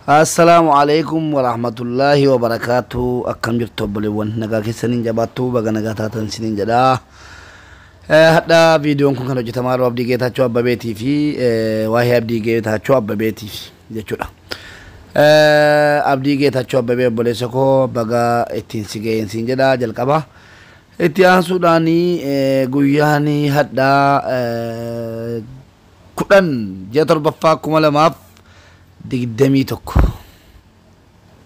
Assalaamu alaikum warahmatullaahi wabarakaatu. Akkam jirtu obboleewwan? Nagaa keessaniin jabaattu? Baga nagaa taatan isiniin jedha. Hadha viidiyoon kun kan hojjetamaa jiru Abdii Geetaachoo Abbabeetii fi waa'ee Abdii Geetaachoo Abbabeetiif jechuudha. Abdii Geetaachoo Abbabee, obboleessa koo, baga ittiin si ga'een siin jedha jalqaba. Itti aansuudhaan guyyaan hadhaa 10 ji'a 7ffaa 2021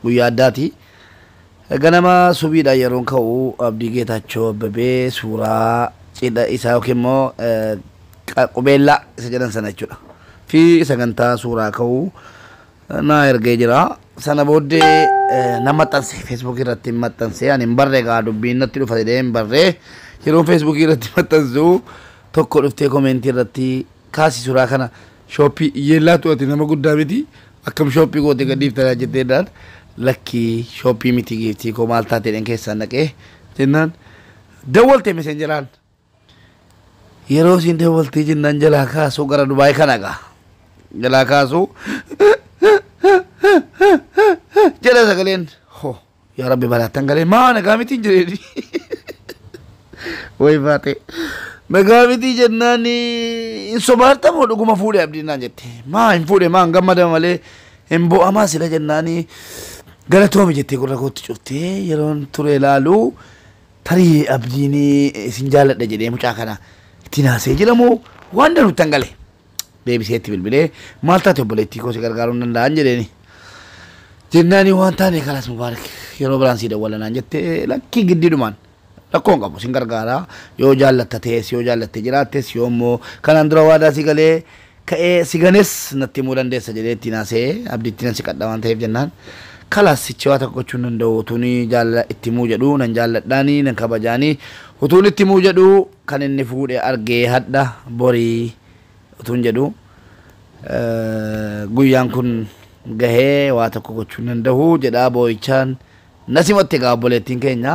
guyyaa addaati. Ganama subiidhaan yeroon ka'u Abdii Geetaachoo Abbabee suuraa cidha isaa yookiin immoo qubeellaa isa jedhan sana jechuudha. Fi sagantaa suuraa ka'u naa ergee jira. Sana booddee na maxxanse, Feesbuukii irratti maxxanse. Ani hin barree gaa, dubbiin natti dhufa jedhee hin barree. Yeroo Feesbuukii irratti maxxansu tokko dhuftee koomeentii irratti kaasi, suuraa kana shooppii yeellaatu, ati nama guddaa miti, akkam shooppii goote gadhiifta jetteedhaan, lakkii shooppii miti giiftii koo, maal taateedhaan keessaan dhaqee jennaan dawwalte meseenjeraan. Yeroo isiin dawwaltee jennaan jalaa kaasuu gara Dubaay kana gaa jalaa kaasuu jedha sagaleen. Ho yaa rabbi, balaattan galee, maa nagaa mitiin jedheeni. Way baate, nagaa mitii jennaan, hin sobaartamoo dhuguma fuudhe Abdiin naan jette. Maa hin fuudhe, maa hin gammadama malee hin bo'amaa sila jennaan, galatoomi jettee gurra kootti cuftee. Yeroon ture ilaalu tarii Abdiin isin jaalladha jedhee mucaa kana ittiin haasee jedhamu waan danuutti hangale. Deebiseetti bilbilee, maal taate obboleettii koo, si gargaaruu hin danda'an jedheeni. Jennaani waan taane, kalas mubaarak, yeroo biraan sii dawwala naan jette. Lakkii, giddiidhumaan rakkoo hin qabu, sin gargaara, yoo jaallatta ta'es, yoo jaallatte jiraattes, yoo immoo kanaan dura waadaa si galee ka'ee si ganes natti himuu dandeessa jedhee ittiin haasa'ee, Abdiitti nan si qadha waan ta'eef jennaan. Kalaas sichi waa tokko gochuu hin danda'u, utuun jaalala itti himuu jedhu, nan jaalladhaanii nan kabajaanii, utuun itti himuu jedhu kan inni fuudhe argee hadha borii utuun jedhu guyyaan kun gahee waa tokko gochuu hin danda'u jedhaa boo'ichaan na simatte egaa obboleettiin keenya.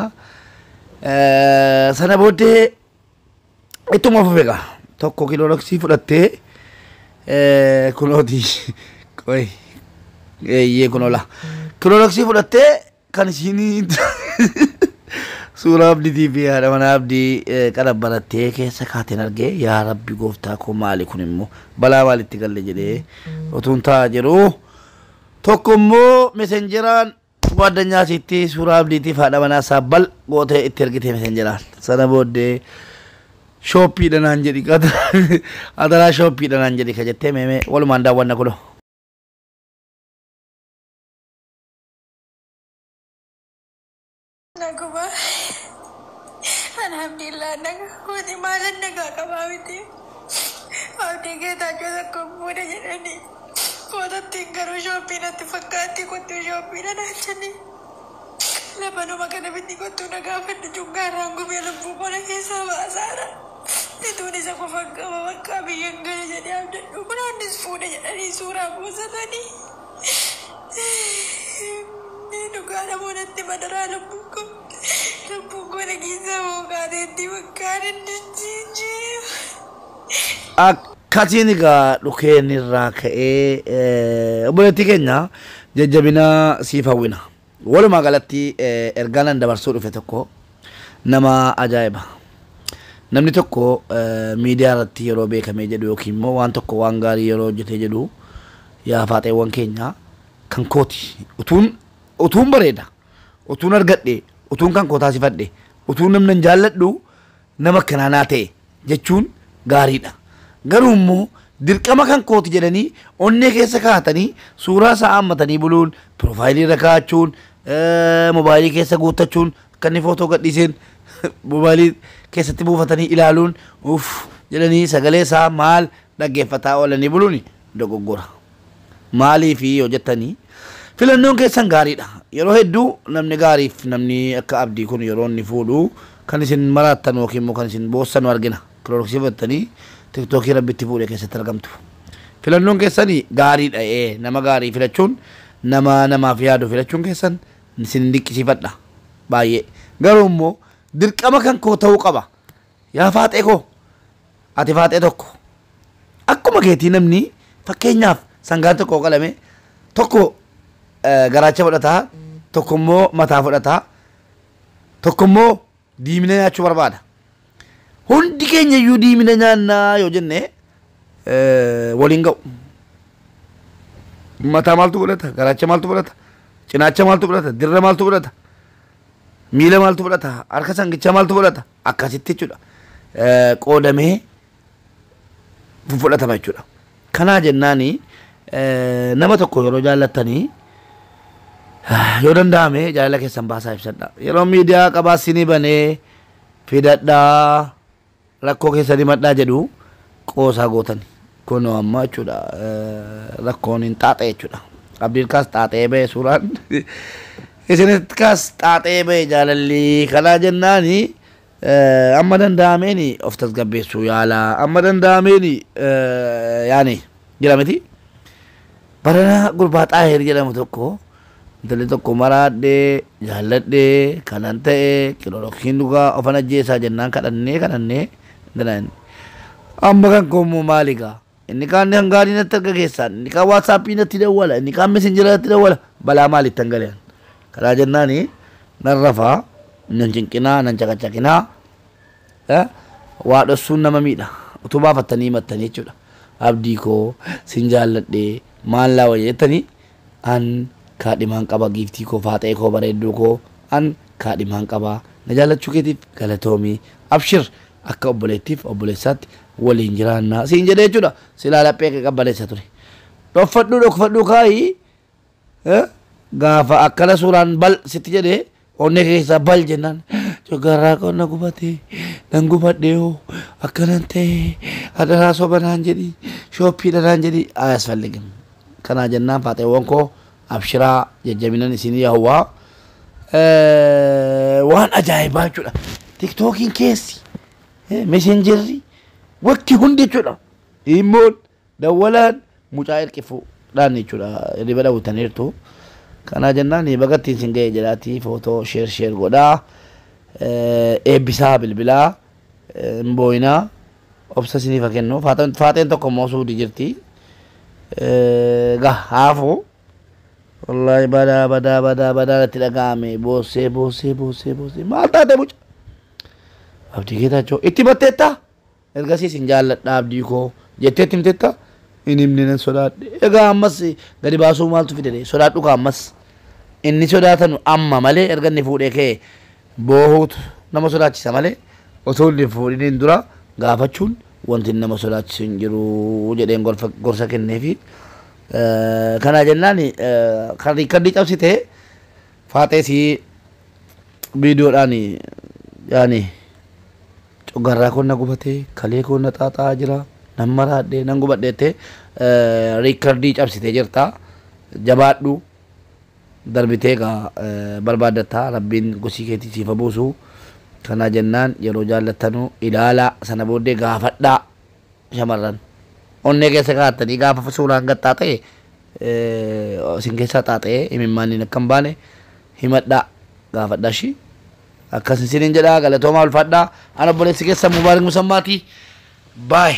Sana booddee ittuma fufe egaa, tokko kilooroksii fudhattee kunooti, qoy, eeyyee, kunola kilooroksii fudhattee kan isiin suuraa Abdiitii fi haadha manaa Abdii qarabbarattee keessa kaateen argee, yaa rabbi gooftaa koo, maali kun immoo, balaa maalitti galle jedhee utuun taa'aa jiru, tokko immoo mesenjeraan ጓደኛ isiitti suuraa Abdiitiif haadha manaa isaa bal gootee itti ergite mesenjeraan. Sana booddee shooppiidha naan jedhi, adaraa shooppiidha naan jedhi ka jettee, meemee walumaan daawwanna kunoo. Naguma. Alhamdulillah, naga kooti, maalan nagaa qabaa miti. Abdii Geetaachoo tokko fuudhe jedhanii. Footottiin garuu shooppii natti fakkaatti, kottuu shooppiidha naan jedhanii. Lamanuma kana bitti kottuu na gaafadhu, cungaarraan gubee lubbuu qola keessaa baasaara. Ituun isa qofan qaba, bakka biyyan gala jedhee abdadhu. Kunaannis fuudhe jedhanii suuraa buusatanii. Dhugaa namoonni madaraa lubbuun koo. Lubbuun koo na keessaa boqaateetti bakkaan inni jijjiiru. Akkasiin egaa dhukeen irraa ka'ee, obboleettii keenya, jajjabina siif hawwina. Walumaa galatti ergaa nan dabarsuu dhufe tokko nama ajaa'iba. Namni tokko miidiyaa irratti yeroo beekamee jedhu yookiin immoo waan tokko waan gaarii yeroo hojjetee jedhu, yaa faaxeewwan keenya, kan kooti utuun bareeda, utuun argadhe, utuun kan koo taasifadhe, utuun namni hin jaalladhu nama akkanaa naa ta'e jechuun gaariidha. Garuu immoo dirqama kan kooti jedhanii onnee keessa kaa'atanii suuraa isaa haammatanii buluun, piroofaayilii irra kaa'achuun, moobaayilii keessa guuttachuun, akka inni footoo gadhiiseen moobaayilii keessatti buufatanii ilaaluun, uff jedhanii sagalee isaa maal dhaggeeffataa oolanii buluun dogoggora. Maaliif yoo jettanii, filannoon keessan gaariidha. Yeroo hedduu namni gaariif namni akka Abdii kun yeroo inni fuudhu kan isin maraattan yookiin immoo kan isin boossanu argina. Kilooroksii fudhattanii tiktookii rabbitti fuudhe keessatti argamtu. Filannoon keessan gaariidha, ee, nama gaarii filachuun, nama namaaf yaadu filachuun keessan isin dinqisiifadha baay'ee. Garuu immoo dirqama kan koo ta'uu qaba. Yaa faaxee koo, ati faaxee tokko akkuma keetii namni fakkeenyaaf sangaan tokko qalame tokko Garaacha fudhata, tokko immoo mataa fudhata, tokko immoo diimina nyaachuu barbaada. Hundi keenya iyyuu diimina nyaannaa yoo jenne waliin ga'u. Mataa maaltu fudhata? Garaacha maaltu fudhata? Cinaacha maaltu fudhata? Dirra maaltu fudhata? Miila maaltu fudhata? Harka sangichaa maaltu fudhata? Akkasitti jechuudha. Qoodamee fudhatama jechuudha. Kanaa jennaani nama tokko yeroo jaallattanii yoo danda'ame jaalala keessan baasaa ibsadha. Yeroo miidiyaa qabaasinii banee fidadhaa, rakkoo keessan himadhaa jedhu qoosaa gootan. Kunoo amma jechuudha rakkoon hin xaaxa'e jechuudha. Abdiin kaas xaaxa'ee ba'e, suuraan isinis kaas xaaxa'ee ba'e jaalalli. Kanaa jennaani amma danda'ameen of tasgabbeessuu yaala, amma danda'ameen yaani jira miti. Barana gurbaa Xaahir jedhamu tokko, intalli tokko maraadhee jaalladhee kanan ta'e kilorokiin dhugaa ofan ajjeesaa jennaan kadhannee kadhannee. Amma kan koommoo maali gaa? Inni kaan hangaarii natti arga keessaan, inni kaan WhatsAppii natti dawwala, inni kaan Messengera natti dawwala, balaa maalitti hangaleen? Kanaa jennaani nan rafaa, nan cinqinaa, nan caqacakinaa. Waa dhossuun nama miidha. Utuu baafattanii himattanii jechuudha. Abdii koo, sin jaalladhee, maal laa wayya jettanii, an kaadhimaan qaba, giiftii koo, faaxee koo, bareedduu koo, an kaadhimaan qaba, na jaallachuu keetiif galatoomii, abshir, akka obboleettiif obboleessaatti waliin jiraannaa siin jedhee jechuudha. Silaa laphee kee qabbaneessa ture. Dhokfadhuu dhokfadhuu kaayii, gaafa akkana suuraan bal sitti jedhee onnee keessaa bal jennaan, coggarraa koo na gubatee, nan gubadhee, hoo akkanan ta'e, adaraa soba naan jedhi, shooppiidha naan jedhi ayasfalligim. Kanaa jennaan faaxeewwan koo, abshiraa, jajjabinan isinii hawwaa. Waan ajaa'ibaa jechuudha. TikTokiin keessi, Messengerri, wakki hundi jechuudha. Immoon dawwalaan mucaa hirqifuudhaan jechuudha. Hirriba dhawwataniirtu. Kanaa jennaan baga ittiin sin ga'e jedhaati footoo share share godhaa. Eebbisaa bilbilaa, hin boo'inaa, obsa isiniif haa kennu. Faaxeen tokko immoo Suudii jirti. Haafu. Wallaahi badaa badaa badaa badaa natti dhaga'ame, boossee boossee boossee boossee. Maal taate mucaa? Abdii Geetaachoo itti batteetta? Ergasii sin jaalladha abdii koo jettee itti himteetta? Hin himne, nan sodaadhe. Egaa ammas gadi baasuu maaltu fide? Sodaadhu kaa ammas. Inni sodaatanu amma malee, erga inni fuudhee ka'e boohuutu nama sodaachisa malee, osoo inni fuudhiniin dura gaafachuun wanti nama sodaachisu hin jiru jedheen gorsa kenneefi. Kana jennaan kan riikkardii cabsite faaxee sii viidiyoodhaan yaani coggarraa koo na gubatee, kalee koo na xaaxaa jira, nan maraadhe, nan gubadheette riikkardii cabsitee jirta. Jabaadhu, darbitee egaa barbaaddattaa, rabbiin gosii keetii siif haa buusu. Kana jennaan yeroo jaallattanu ilaalaa, sana booddee gaafadhaa. Shamarran onnee keessa kaa'attanii gaafa suuraan gaxxaa ta'e isin keessaa xaaxa'ee imimmaaniin akka hin baane himadhaa, gaafadhaa ishii. Akkas isiniin jedhaa, galatoomaa, ulfaadhaa. Ana obboleessi keessa Mubaarik Musammaatii. Baay.